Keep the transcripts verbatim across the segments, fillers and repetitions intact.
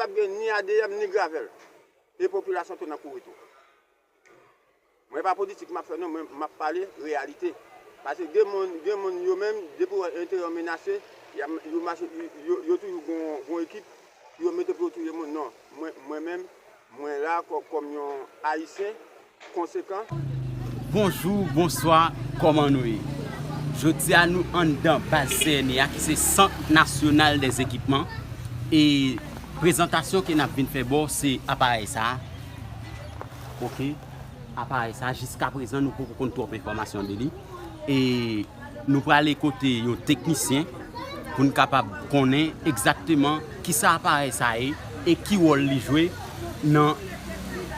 Ap gen ni A D M ni gravèl. E popilasyon tou nan kouri tou. Mwen pa politik m ap fè non, mwen m ap pale reyalite. Paske gen moun, gen moun yo menm, depi w wè enterè yo menase, y ap, yo mache, yo, yo, yo toujou gon, gon ekip pou yo mete pou yo touye moun. Non, mwen, mwen menm, mwen la kò-, kòm yon Ayisyen konsekan. Bonjou, bonswa, kòman nou ye? Jodi a nou anndan baz C N E a ki se Sant Nasyonal dèz Ekipman. E prezantasyon ke n ap vin fè ba w se aparèy sa a. Ok. Aparèy sa, jiska prezan, nou poko konn twòp enfòmasyon de li. E nou prale kote yon teknisyen pou n kapab konnen egzakteman kisa aparèy sa ye e ki wòl li jwe nan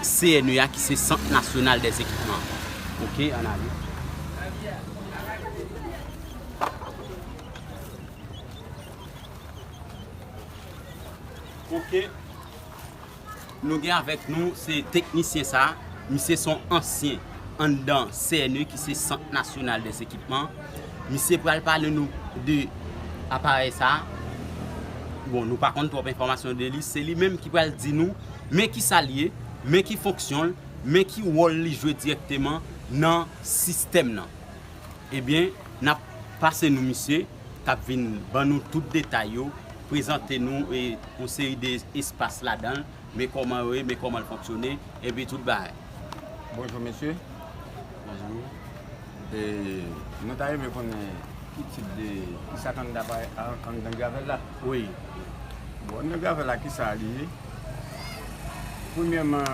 C N E a, ki se Sant Nasyonal dèz Ekipman. Ok, ann ale. Ok. Nou gen avèk nou, se teknisyen sa. Misye se yon ansyen anndan C N E, ki se Sant Nasyonal dèz Ekipman. Misye pral pale nou de aparèy sa. Bon, nou pa konn twòp enfòmasyon de li. Se li menm ki pral di nou, men kisa l ye, men ki fonksyon l, men ki wòl li jwe dirèkteman nan sistèm nan. Ebyen, n ap pase nou misye, k ap vin ban nou tout detay yo, prezante nou, e, yon seri de espas ladan l, men kòman yo ye, men kòman l fonksyone, epi tout bagay. Bonjou, mesye. Bonjou. E, nou ta renmen konnen ki tip de, kisa k anndan, anndan gravèl la? Wi. Bon, anndan gravèl la, kisa li ye? Premyèman,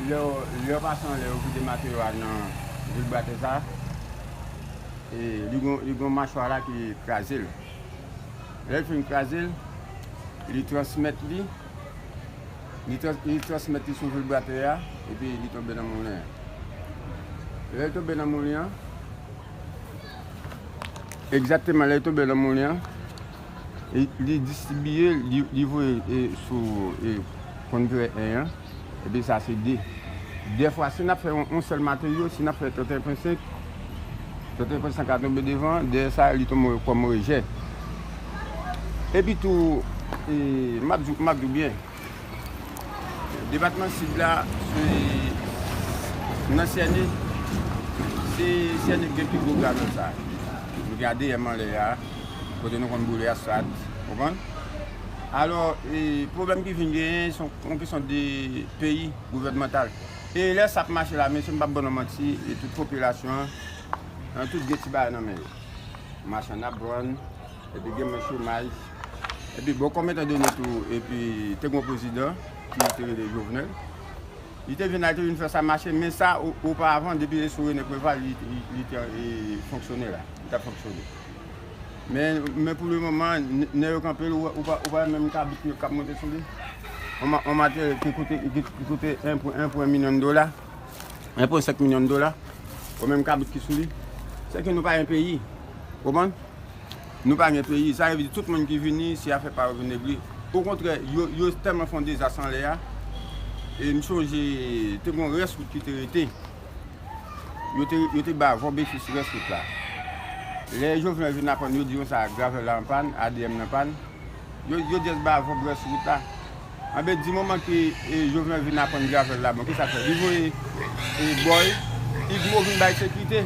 lè w, lè w pase anlè, w vide materyo a nan vilbratè sa, e li gon, li gon machwa la ki kraze l. Lè l fin kraze l, li transmèt li, li trans-, li transmèt li sou vilbratè a, epi li tonbe nan moulen an. Lè l tonbe nan moulen an, egzakteman lè l tonbe nan moulen an, li, li distribiye, li, li voye, e, sou, e, konn vè en an, epi sa se de. Dèfwa, si n ap fè yon, yon sèl materyo, si n ap fè trannteyen pwen senk, trannteyen pwen senk a tonbe devan, dèyè sa, li tonbe kòm rejè. Epi tou, e, m ap di, m ap di w byen, depatman Sid la, se, nan C N E, se C N E ki gen pi gwo gravèl sa. Nou gen A D M anlè a, kote nou konn boule asfalt, konprann? Alò, e, pwoblèm ki vin genyen, se yon, yon kesyon de peyi, gouvènmantal. E lè sa ap mache la, mesye, m p ap ban nou manti, e tout popilasyon an, tout gen ti bagay nan men yo. Machann ap vann, epi gen mwen chomaj. Epi bon, kòm etan done tou, epi te gen yon prezidan ki te rele Jovenel. Li te vin la, li te vin fè sa mache, men sa, o-, oparavan, depi sou René Préval, li, li, li te, e, fonksyone la. Li t ap fonksyone. Men, men pou le moman, n-, nèg yo kanpe l, ou, ou pa, ou pa menm kabrit yo k ap monte sou li. On ma-, on materyèl ki koute, ki, ki koute en pwen, en pwen milyon dola, en pwen senk milyon dola, ou menm kabrit ki sou li. Se ke nou pa gen peyi. Konprann? Nou pa gen peyi. Sa vle di tout moun ki vini, se afè pa yo vin regle. Okontrè, yo, yo tèlman fè yon dezas anlè a. E m sonje, te gen yon rès wout ki te rete. Yo te, yo te ba vòb efis rès wout la. Lè Jovenel vin aprann yo di konsa, gravèl la an pàn, A D M nan pàn, yo, yo jis ba vòb rès wout la. Anben, di moman ke, e, Jovenel vin aprann gravèl la, bon, kisa l fè? Li voye, e, bòy, Igmo vin bay sekirite.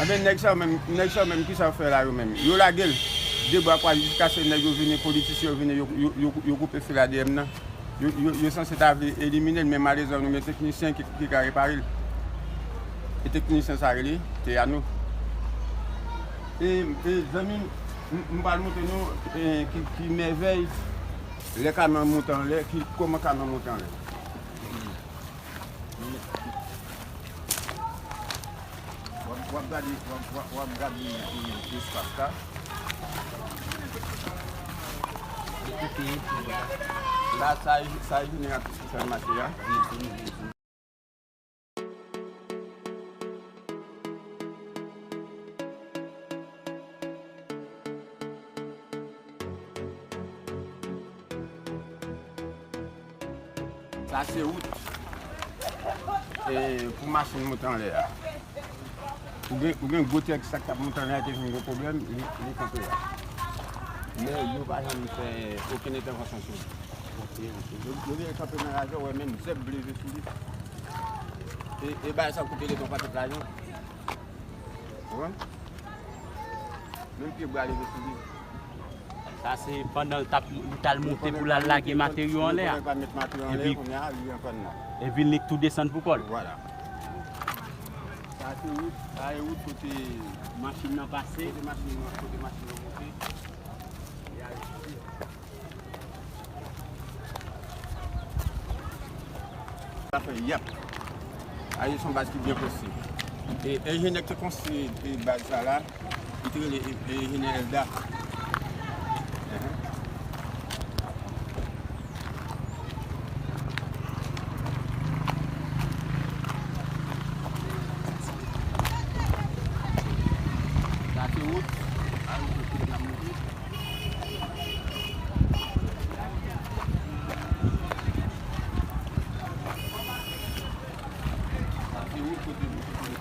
Anben, nèg sa yo menm, nèg sa yo menm, kisa yo fè la yo menm? Yo lage l. De bra kwaze jiskaske nèg yo vini, politisyen yo vini, yo, yo, yo, yo koupe fil A D M nan. Yo, yo, yo sanse ta vle elimine l, men malerezman nou gen teknisyen ki, ki ka repare l. E teknisyen sa rele Teyano. E, e zanmi m, m, m pral montre nou, e, ki, ki mèvèy lè kamyon an monte anlè, ki, kòman kamyon an monte anlè. W ap, w ap gade, w ap, w ap, w ap gade, e, espas la. La, sa, sa jeneratris ki fè l mache a. Sa se wout, e, pou machin monte anlè a. Ou gen, ou gen gwo trèk sa k t ap monte anlè a, te vin gwo pwoblèm, li, li kanpe la. Men yo pa janm fè okenn entèvansyon sou li. Yo, yo vin kanpe nan raje, w wè menm zèb leve sou li. E, e bagay sa koute letan yon pakèt lajan. Ou konprann? Menm pye bwa leve sou li. Sa se pandan l t ap, li t al monte pou l al lage materyo anlè a. Pandan l pa met materyo anlè, epi kounye a, li an pàn nan. Epi li tou desann pou kò l. Vwala. Sa se wout, sa e wout kote machin nan pase. Kote machin nan, kote machin nan monte. Sa fè yap. Aye se yon baz ki byen konstwi. E enjenyè ki te konstwi, e, baz sa la, li te rele, e, enjenyè Elda. Sa se wout. Sa se wout kote,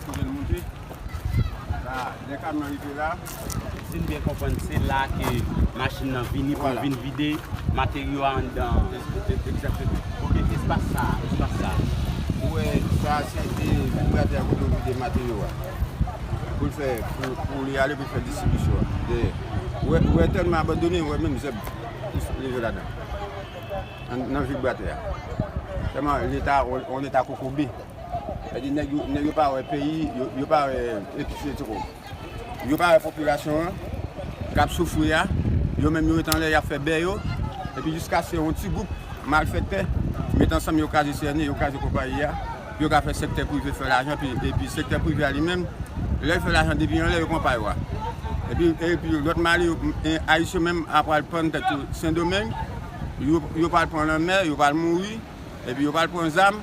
kote l monte. Sa, lè kamyon rive la. Si n byen konprann, se la ke machin nan vini pou l vin vide materyo a anndan. Egzakteman. Ok, espas sa, espas sa. Ou wè, sa se, e, vibratè a kote yo vide materyo a. Pou l fè, pou, pou li ale pou l fè distribisyon an. Dèyè. Ou wè, ou wè tèlman abandone, ou wè menm zèb leve ladan. Nan, nan vibratè a. Tèlman leta, on, on leta kokobe. Sètadi nèg yo, nèg yo pa wè peyi, yo, yo pa wè episetik. Yo pa wè popilasyon an k ap soufri a, yo menm yo ret anlè, y ap fè bè yo, epi jiskaske yon ti gwoup malfèktè met ansanm, yo kraze C N E, yo kraze konpayi a, pou yo ka fè sektè prive fè lajan, epi, epi sektè prive a li menm, lè l fè lajan depi anlè, yo pran pa yo a. Epi, epi lòt male yo, e, Ayisyen menm ap pral pann tèt yo Sendomeng, yo, yo pral pran lanmè, yo pral mouri, epi yo pral pran zam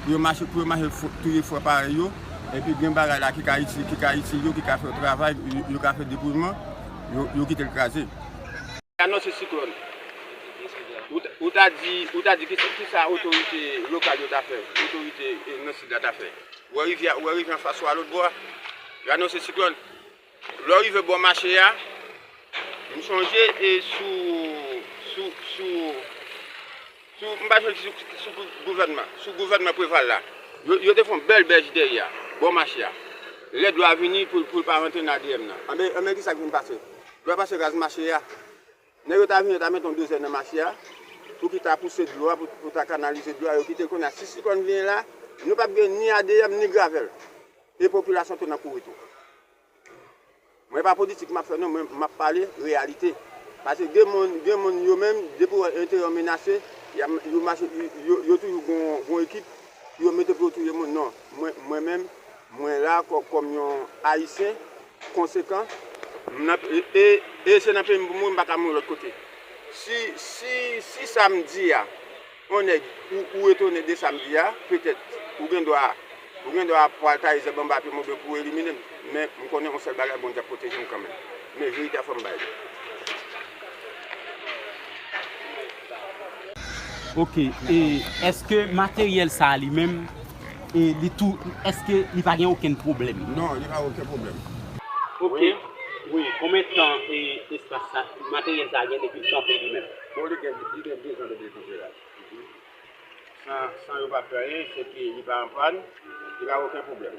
pou yo mache, pou yo mache fo-, touye frè parèy yo. Epi gen bagay la ki ka itil, ki ka itil yo, ki ka fè yo travay, yo, yo ka fè depouyeman, yo, yo kite l kraze. Anonse siklòn. Ou ta, ou ta di, ou ta di ki, ki sa otorite lokal yo ta fè, otorite, e, nan sid la ta fè. Ou wè rivyè, ou wè rivyè anfas ou a lòt bò a. Yo anonse siklòn. Lè w rive bò mache a, m sonje, e, sou, sou, sou, sou, m pa sonje sou, sou gouvènman, sou gouvènman Preval la. Yo, yo te fè yon bèl bèj dèyè a, bò mache a. Lè dlo a vini pou, pou l pa rantre nan A D M nan. Anben, anben ki sa k vin pase? Dlo a pase raz mache a. Nèg yo ta vini, yo ta mete yon dozè nan mache a, pou ki ta pouse dlo a, pou, pou ta kanalize dlo a, yo kite l kounye a. Si siklòn vini la, nou p ap gen ni A D M, ni gravèl. E popilasyon tou nan kouri tou. Mwen pa politik m ap fè non, mwen m ap pale reyalite. Paske gen moun, gen moun yo menm, depi w wè enterè yo menase, y ap, yo mache, yo, yo, yo toujou gon, gon ekip pou yo mete pou yo touye moun. Non, mwen, mwen menm, mwen la kò-, kòm yon Ayisyen konsekan, m nan, e, e, e se nan peyi m pou mouri, m pa ka mouri lòt kote. Si, si, si sa m di a, yon nèg, ou, ou etone de sa m di a, petèt, ou gen dwa, ou gen dwa pral taye zèb anba pye m oubyen pou w elimine m. Men, m konnen yon sèl bagay, Bondye ap pwoteje m kanmenm. Men verite a fò m bay li. Ok, e èske materyèl sa a li menm, e li tou, èske li pa gen okenn pwoblèm? Non, li pa okenn pwoblèm. Ok, wi, konbyen tan, e, espas sa, materyèl sa a gen depi l kanpe li menm? Bon, li gen, li gen de zan depi l kanpe la. San, san yo pa fè anyen, se ke li pa an pàn, li pa gen okenn pwoblèm.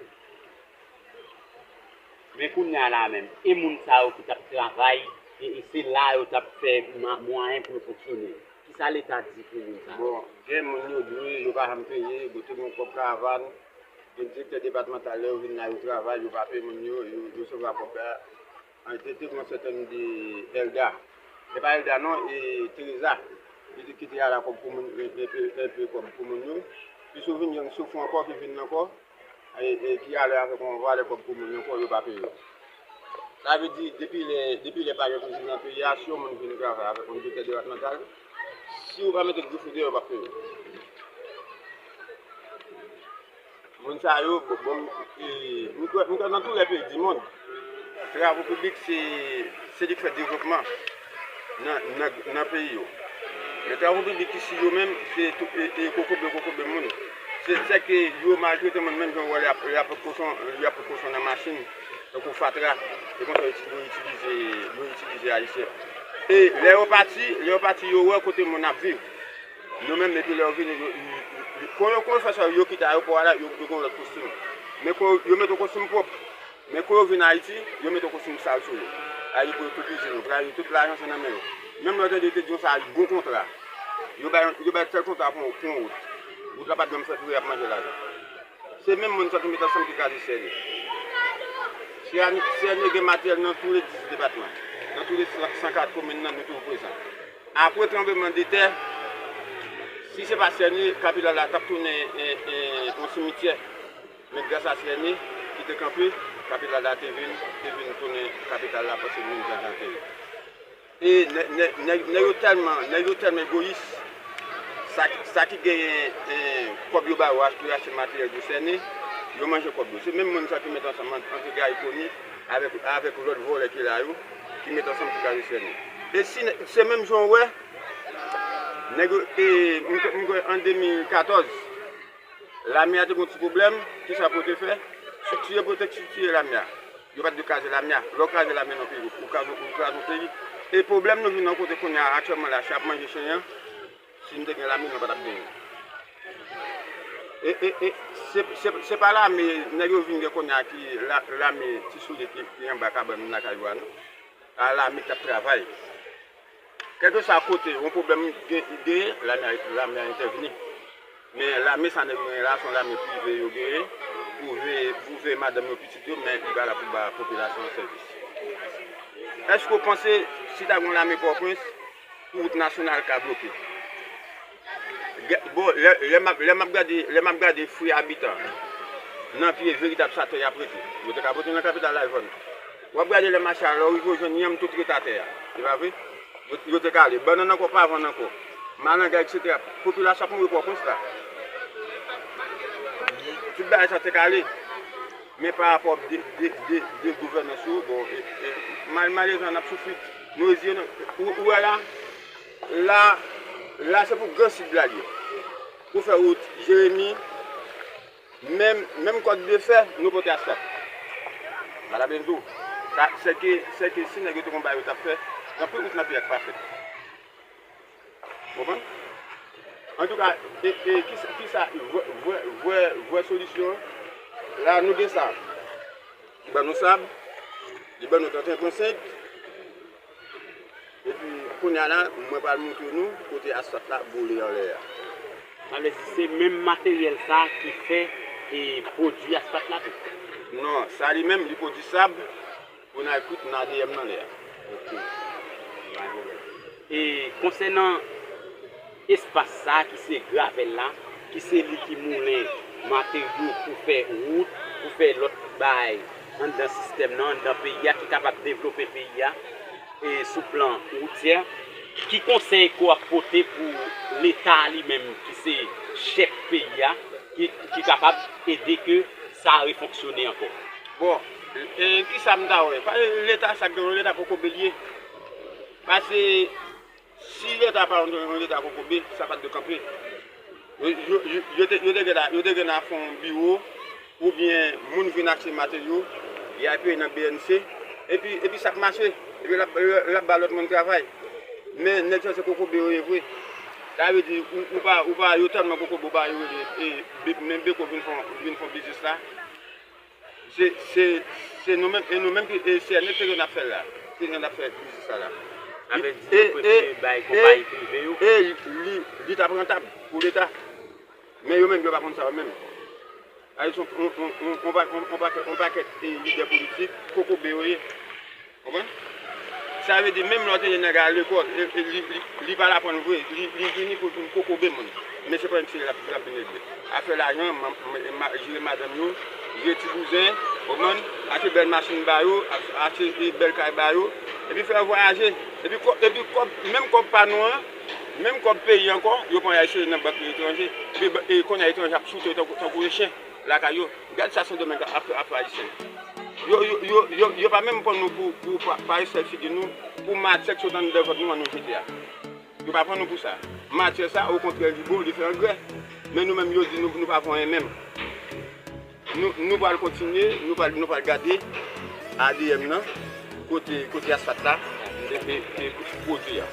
Men kounye a la menm, e moun sa yo ki t ap travay, e, e se la yo t ap fè ma-, mwayen pou yo fonksyone. Kisa Leta di pou moun sa yo? Bon, gen moun yo dwe, yo pa janm peye, yo te gen kòb karavàn, gen direktè depatmantal, lè yo vin la, yo travay, yo pa peye moun yo, yo, yo resevwa kòb la. An, te, te gen sètèn de Elda. Se pa Elda non, e Teresa. Li te kite ala kòb pou moun, e, e, e, e, kòb pou moun yo. Pi sou vin, yon soufou ankò ki vin ankò, e, e, ki ale avèk yon valè kòb pou moun yo ankò, yo pa peye yo. Sa vle di, depi lè, depi lè pa gen prezidan nan peyi a, si yon moun vin travay avèk yon direktè depatmantal, si ou pa mete grifou deyò, yo p ap peye w. Moun sa yo, bon, bon, e, nou kwè, nou kwè nan tou lè peyi di mond, travo piblik se, se li k fè devlopman nan, nan, nan peyi yo. Men travo piblik isi yo menm, se tou, e, e, kokobe, kokobe moun. Se, se ke yo maltrete moun menm jan w wè y ap, y ap pot kochon, y ap pot kochon nan machin, tankou fatra. Se konsa yo, yo itilize, yo itilize Ayisyen. E lè yo pati, lè yo pati, yo wè kote moun ap viv. Nou menm, depi lè yo vini, yo, yo, yo, kon yo, kon yo fè sa, yo kite ayewopò a la, yo, yo gen yon lòt kostim. Men kon yo, yo mete yon kostim pwòp. Men kon yo vin Ayiti, yo mete yon kostim sal sou yo. Sa vle di pou yo tou pizi nou, pou yo tout lajan se nan men yo. Menm lè w tande yo te di yon sa, bon kontra. Yo bay, yo bay tèl kontra pou, pou yon wout. Wout la pa t janm fèt vre, y ap manje lajan. Se menm moun sa ki met ansanm ki kraze Sèni. Sèni, Sèni gen materyèl nan tou le dis depatman. Nan tou le san, san kat komin nan, nou toujou prezan. Apre tranblemann de tè, si se pa Sèni, kapital la t ap tounen, e, e, yon simityè. Men gras a Sèni ki te kanpe, kapital la te vin, te vin tounen kapital la, paske moun jan jan te ye. E nè- nè- nèg nèg yo tèlman, nèg yo tèlman egoyis. Sa ki, sa ki genyen, eh, kòb yo ba yo pou yo achte materyèl pou Sèni, yo manje kòb yo. Se menm moun sa ki met ansanm ant, ant Gary Conille avèk, avèk lòt vòlè ki la yo, ki met ansanm pou kraze Sèni. E si nè- se menm jan w wè, nèg yo, eh, m kwè- m kwè an de mil katòz, lame a te gen yon ti pwoblèm, kisa pou yo te fè? Estriktire pou yo te estriktire lame a. Yo pa t dwe kraze lame a. Lè w kraze lame nan peyi, ou kraze, ou kraze yon peyi. E pwoblèm nou vin nan kote kounye a aktyèlman la, se ap manje chen an. Si nou te gen lame, nou pa t ap genyen. E, e, e, se, se, se pa lame, nèg yo vin gen kounye a ki la, lame ti soulye ki, ki anba kabann lakay yo a, non. A lame k ap travay. Kèlkeswa kote yon pwoblèm gen- genyen, lame a, lame a entèvni. Men lame sa nèg yo genyen la, se yon lame prive yo genyen pou veye, pou veye madanm yo, pitit yo, men li pa la pou ba popilasyon an sèvis. Èske w panse si ta gen yon lame Pòtoprens, wout nasyonal ka bloke? Bon, lè, lè m ap, lè m ap gade, lè m ap gade fwi abitan nan pye veritab sa tè y ap rete, yo te ka pote nan kapital la, Yvonne. W ap gade lè mache a, lè w rive w jwenn yanm tout ret atè a. Se pa vre? Yo, yo te ka ale. Bannann ankò, pa vann ankò. Malanga, etsetera. Popilasyon ap mouri Pòtoprens la. Tout bagay sa te ka ale. Men pa rapò de, de, de, de gouvènans yo, bon, e, e, mal, malerezman, n ap soufri. Nou reziye nou. Ou, ou wè la, la, la se pou Gran Sid la l ye. Pou fè wout Jeremi, menm, menm kòd de fè, nou pote asfalt. Malabendou, sa, sèke, sèke si nèg yo te konn bagay yo t ap fè, anpil wout nan peyi a k pa fèt. Konprann? Antouka, e, e, kisa, kisa, vwè, vwè, vwè, vwè solisyon an? La, nou gen sa. Li ban nou sab, li ban nou trannteyen pwen senk. Epi, kounye a la, mwen pral montre nou kote asfalt la boule anlè a. Sa vle di se menm materyèl sa ki fè e pwodui asfalt la tou? Non, sa li menm, li pwodui sab, granit, nan A D M nan lè a. Ok. Pa gen pwoblèm. E konsènan espas sa ki se gravèl la, ki se li ki moulen materyo pou fè wout, pou fè lòt bagay anndan sistèm nan, anndan peyi a, ki kapab devlope peyi a, e sou plan woutyè, ki konsèy ke w ap pote pou Leta li menm, ki se chèf peyi a, ki, ki kapab ede ke sa refonksyone ankò? Bon, e, kisa m ta wè? Pa Leta sa k gen, Leta kokobe l ye. Paske si Leta pa yon, yon Leta kokobe, sa pa t dwe kanpe. Yo, yo, yo, yo te, yo te gen la, yo te gen la fè yon biwo, oubyen moun vin achte materyo, y al peye nan B N C, epi, epi sa k mache, epi l ap, l ap ba lòt moun travay. Men nèg sa se kokobe yo ye vre. Sa vle di, ou, ou pa, ou pa, yo tèlman kokobe, ou pa yo rele, e, be- men Beko vin fè, vin fè biznis la. Se, se, se nou menm, e nou menm ki, e se nèg te gen ap fè l la. Te gen ap fè biznis sa la. Sa vle di yo prefere bay konpayi prive yo? E li, li t ap rantab pou Leta. Men yo menm, yo pa konn sa yo menm. Sa vle di, on, on, on, on, on pa- on, on pakèt, on pakèt, e, lidè politik, kokobe yo ye. Konprann? Sa vle di, menm lè w tande nèg a lekòl, e, e, li, li, li pa l aprann vre, li, li vini pou l vin kokobe moun. Men se pa yon ti l ap, l ap vin regle. Afè lajan, ma- ma- ma- jere madanm yo, jere ti bouzen, konprann? Achte bèl machin ba yo, a- achte, e, bèl kay ba yo, epi fè yo vwayaje. Epi kò- epi kòb, menm kòb pa nou an, menm kòb peyi ankò, yo pran y al sere nan bank etranje. Epi ba- e kounye a etranje ap choute yo tankou, tankou yon chen lakay yo. Gad sa Sendomeng ap, ap fè Ayisyen. Yo, yo, yo, yo, yo pa menm pran nou pou, pou pa, pa esèl figi nou, pou matyè k sot anndan vant nou an nou jete a. Yo pa pran nou pou sa. Matyè sa, okontrè, li bon, li fè angrè. Men nou menm, yo di nou, nou pa fè anyen menm. Nou, nou pral kontinye, nou pral, nou pral gade A D M nan, kote, kote asfalt la, e, e, e pwodui a.